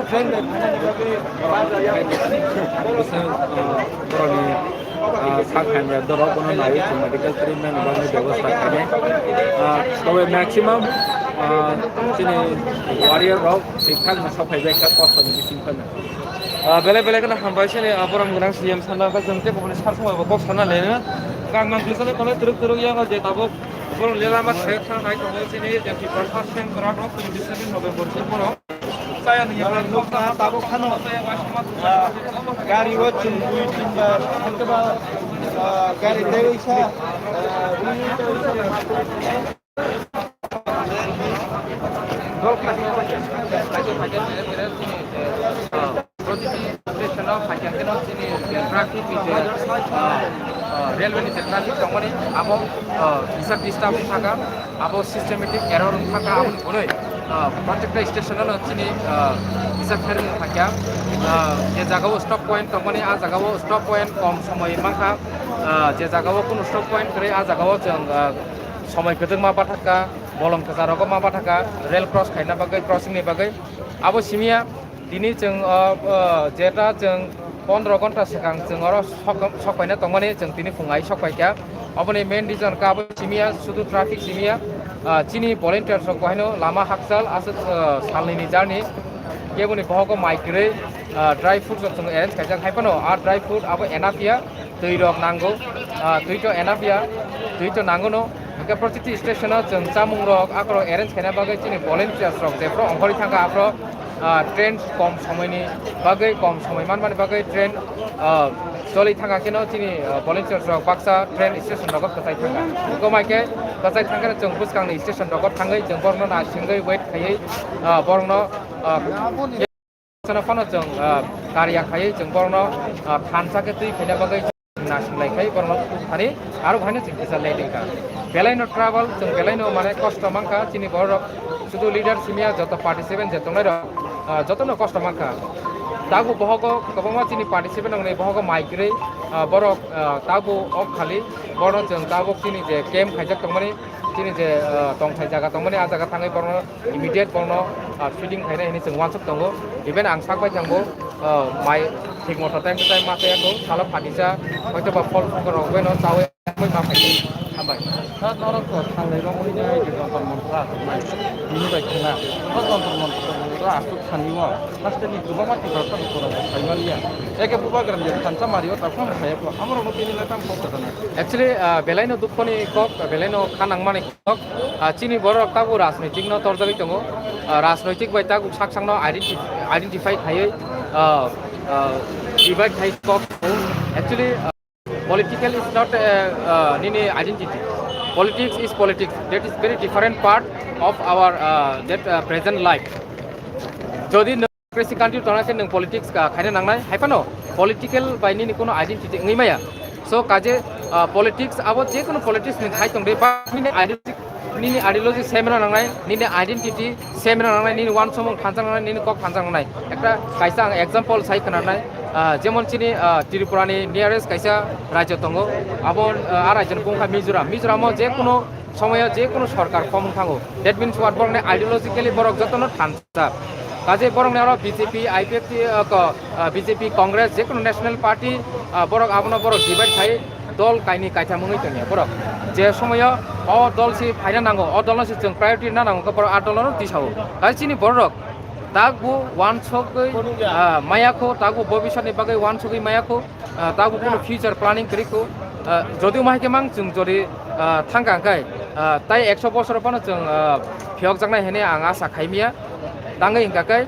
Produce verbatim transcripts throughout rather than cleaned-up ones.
Borokni, ah, sak hamya dorok bono naiwi chwng medical treatment ni bagwi bebosta khainai. Ah, tobe maximum, ah, chini warrior rok thik thak no sok phaibai kha kosto ni bising phano. Ah, belai belai kheno hambai chini, ah, borom gwnang C M sana kha chwng tebo boni sar somoi bo kok sana leno. Kang mang kisa le kole turuk turuk yang je tabuk borom lela ma thek thang nai tongo chini je people first time kora rok twenty seven November se borom. Tabuk phano, ah, gari o chwng bui tinbar, hwnkhe ba, ah, gari tei waisa, ah, Protiti station o phaikha kheno chini traffic ni je, ah, ah, railway ni je traffic tongmani abo, ah, kisa disturb wngkha. Abo systematic error wngkha, aboni hwnwi, ah, protekta station-o chini, ah, kisa phermung phaikha, ah, je jagao stop point tongmani, ah jagao stop point kom somoi mankha, ah, je jagao kunu stop point kwrwi, ah jagao chwng, ah, somoi kwthwkma bathakha, bolong kwcharo ma bathakha, rail cross khaina bagwi, crossing ni bagwi. Abo simiya, tini chwng, ah, ah, jeta chwng pondro ghonta swkang chwng oro sok, sok paina tongmani chwng tini phung ai sok paikha. Oboni main reason ka abo simiya, sudu traffic simiya, ah, chini volunteers rok bohaino lama hakchal aswk, ah, salnini journey. Keboni bohogo mai kwrwi, ah, dry fruits rok chwng arrange khaijak hai phano, ah, dry fruit abo enough ya, twi rok nango, ah, twi to enough ya, twi to nango no. Hwnkhe protiti station o chwng chamung rok akorok arrange khaina bagwi chini volunteers rok jephru ongkhorwi thangkha aphro, ah, train kom somoini bagwi, kom somoi manmani bagwi train, ah, choli thangkha kheno chini, ah, volunteers rok baksa train station rogo kwchai thangkha. Eko mai khe kwchai thangkheno chwng bwskangni station rogo thangwi chwng borokno naisingwi wait khaiwi, ah, borokno, ah, Sana phano chwng, ah, kariya khaiwi chwng borokno, ah, thansa khe twi khaina bagwi nasinglai khai borokno thani aro bohaino chwng kisa late wngkha. Belaino travel chwng belaino mane kosto mankha chini borok sudu leader simiya joto participant je tongnai rok, ah, jotono kosto mankha. Tabuk bohogo kwbangma chini participant wngnai bohogo mai kwrwi, ah, borok, ah, tabuk ok khali borokno chwng tabuk chini je camp khaijak tongmani chini je, ah, tongthai jaga tongmani ah jaga thangwi borokno immediate borokno, ah, feeding khainai hinwi chwng uansuk tongo. Even ang sak bai thangbo, ah, mai thik moto time to time ma chaya kho, salo phatisa, hoito ba phol phukor rok bai no chawi ma phai khe. Hambai. Sir, norok to thanglai rok wngya hai je Jantar Mantar aswk nai. Bini bai khena. O Jantar Mantar aswk thani o. Last ni kwbangma Tiprasa rok kono bo phai maliya. Eke bubagra ni thansa mari o ta phano phai kho. Amorok no tini le tam kok ta na. Actually, ah, belai no dukho ni kok, belai no kha nangmani kok. Ah, chini borok tabuk rajnoitik no torjagwi tongo. Ah, rajnoitik bai tabuk sak sak no identi-, identify khaiwi, ah, ah, divide khai kok. Actually, ah, political is not, ah, ah, nini identity. Politics is politics. That is very different part of our, ah, that, ah, present life. Jodi Democracy country tongna khe nwng politics ka khaina nangnai, hai phano political bai nini kono identity wngwi maya. So kaje, ah, politics abo je kono politics ni khai tong de ba nini ideology, nini ideology same rok nangnai, nini identity same rok nangnai, nini uansukmung thansa nangnai, nini kok thansa nangnai. Ekta kaisa ang example sai khwnanai, ah, jemon chini, ah, Tripura ni nearest kaisa rajyo tongo, abo, ah, a rajyo ni bumung kha Mizoram. Mizoram o je kono somoyo je kono sorkar khomung thango. That means what? Borok ni ideologically borok jotono thansa. Kaje borok ni oro B J P, I P F T, uh, ko, uh, B J P, Congress, je kono national party, uh, borok abono borok divide khai dol kaini kaitham wngwi tongya borok. Je somoyo o dol si phaina nango, o dol no si chwng priority na nango, borok a dol no tisawo. Kaje chini borok tak bo uansukgwi, uh, maya kho, tak bo bobiswt ni bagwi uansukgwi maya kho. Ah, tabuk kuno future planning kwrwi kho. Ah, jodi wngma hai khe mang chwng jodi, ah, thangkha hwnkhe, ah, tai ekso bosor phano chwng, ah, phiyokjaknai hwnwi ang asa khaimya. Tangwi hwnkha khe,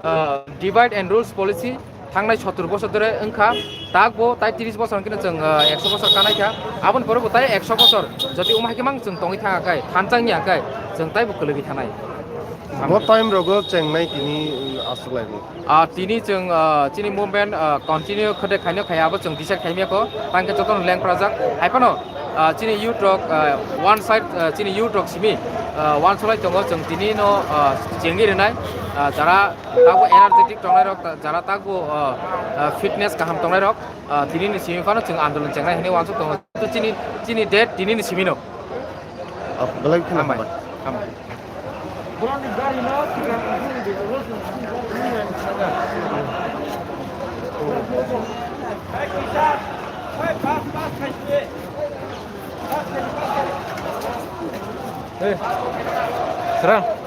ah, divide and rules policy thangnai sottor bosor dhore wngkha. Takbo tai tris bosor hwnkhe chwng, ah, ekso bosor kanai kha. Aboni pore bo tai ekso bosor jodi wngma hai khe mang chwng tongwi thangkha khe, thanchangya khe chwng taibo kwlwigwi thanai. Bo time rogo chengnai tini, ah, achuklaini. Ah, tini chwng, ah, chini movement, ah, continue khode khaino khaya abo chwng decide khaimya kho, tangkhe jotono lengprajak. Hai phano, ah, chini youth rok, ah, one side, ah, chini youth rok simi, ah, uansuklai tongo chwng tini no, ah, chengwi rwnai, ah, jara takbo energetic tongnai rok, jara takbo, ah, ah, fitness kaham tongnai rok, ah, tini ni simi phano chwng andolon chengnai hinwi uansuk tongo. To chini, chini date tini ni simi no. Ah, belai kheno hambai. Hambai. Hambai. Borokni gari no, sigang, sigang, sigang, sigang, sigang, sigang, Srang.